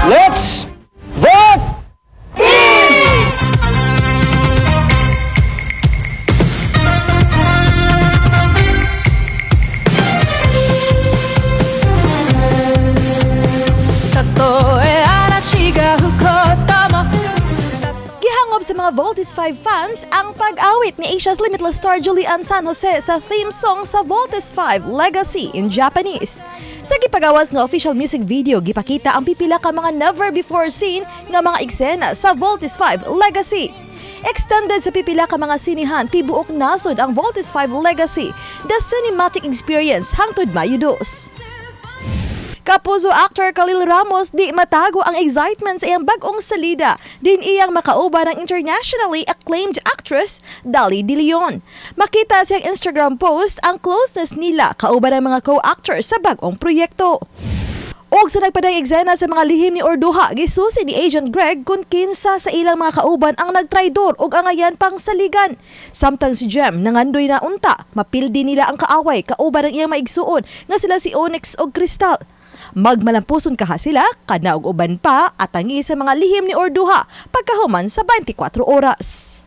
Let's vote! たとえ嵐が吹こうとも Gihangob sa mga Voltes 5 fans ang pag-awit ni Asia's Limitless star Julie Anne San Jose sa theme song sa Voltes 5 Legacy in Japanese. Sa gipagawas nga official music video, gipakita ang pipila ka mga never before seen nga mga eksena sa Voltes 5 Legacy. Extended sa pipila ka mga sinihan, tibuok nasod ang Voltes 5 Legacy, the cinematic experience hangtod Mayo 2. Kapuso actor Khalil Ramos di matago ang excitement sa iyang bag-ong salida din iyang makauban ng internationally acclaimed actress Dolly De Leon. Makita sa iyang Instagram post ang closeness nila kauban ng mga co-actors sa bag-ong proyekto. Og sa nagpadayong eksena sa mga lihim ni Urduja, gisusi ni Agent Greg kung kinsa sa ilang mga kauban ang nagtraidor ug angayan pang saligan. Samtang si Jem nangandoy na unta, mapildi nila ang kaaway kauban ang iyang maigsuon nga sila si Onyx ug Crystal. Magmalampuson kaha sila, kana og uban pa atangi sa mga lihim ni Urduja pagkahuman sa 24 oras.